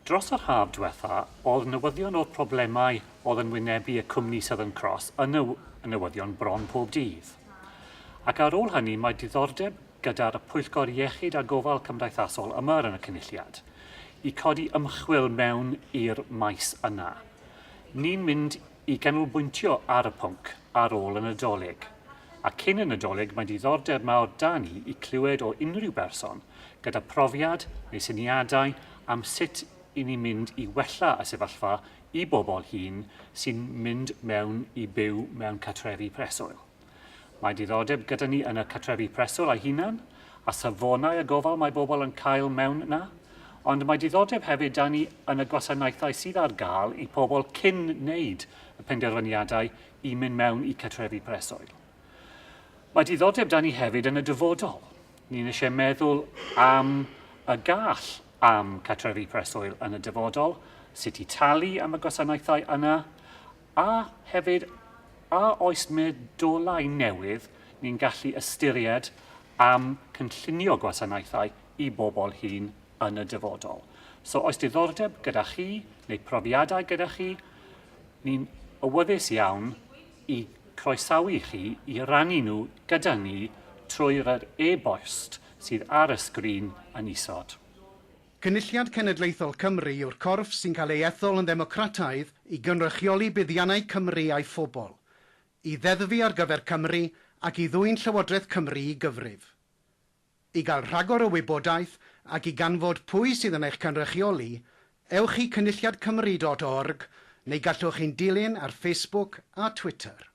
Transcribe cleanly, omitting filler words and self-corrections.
Dros yr haf diwetha, oedd newyddion o'r problemau oedd yn wynebu y cwmni Southern Cross yn y newyddion bron pob dydd. Ac ar ôl hynny mae diddordeb gyda'r Pwyllgor Iechyd a Gofal Cymdeithasol yma yn y Cynulliad i codi ymchwil mewn i'r maes yna. Ni'n mynd i ganolbwyntio ar y pwnc ar ôl y Nadolig. A cyn y Nadolig mae diddordeb mawr 'da ni i clywed o unrhyw berson gyda profiad neu syniadau am sut i ni mynd i wella y sefyllfa i bobl hŷn sy'n mynd mewn i byw mewn cartrefi preswyl. Mae diddordeb gyda ni yn y cartrefi preswyl eu hunan, a safonau y gofal mae bobl yn cael mewn 'na, ond mae diddordeb hefyd 'da ni yn y gwasanaethau sydd ar gael i pobl cyn wneud y penderfyniadau i mynd mewn i cartrefi preswyl. Mae diddordeb 'da ni hefyd yn y dyfodol. Ni'n eisiau meddwl am y gall am cartrefi preswyl yn y dyfodol, sut i talu am y gwasanaethau yna, a hefyd a oes medolau newydd ni'n gallu ystyried am cynllunio gwasanaethau i bobl hŷn yn y dyfodol. So oes diddordeb gyda chi neu profiadau gyda chi, ni'n awyddus iawn i croesawu chi i rannu nhw gyda ni trwy'r yr e-bost sydd ar y sgrin yn isod. Cynulliad Cenedlaethol Cymru yw'r corff sy'n cael ei ethol yn ddemocrataidd i gynrychioli buddiannau Cymru a'i phobl, i ddeddfu ar gyfer Cymru ac i ddwyn Llywodraeth Cymru i gyfrif. I gael rhagor o wybodaeth ac i ganfod pwy sydd yn eich cynrychioli, ewch i cynulliadcymru dot org neu gallwch ein dilyn ar Facebook a Twitter.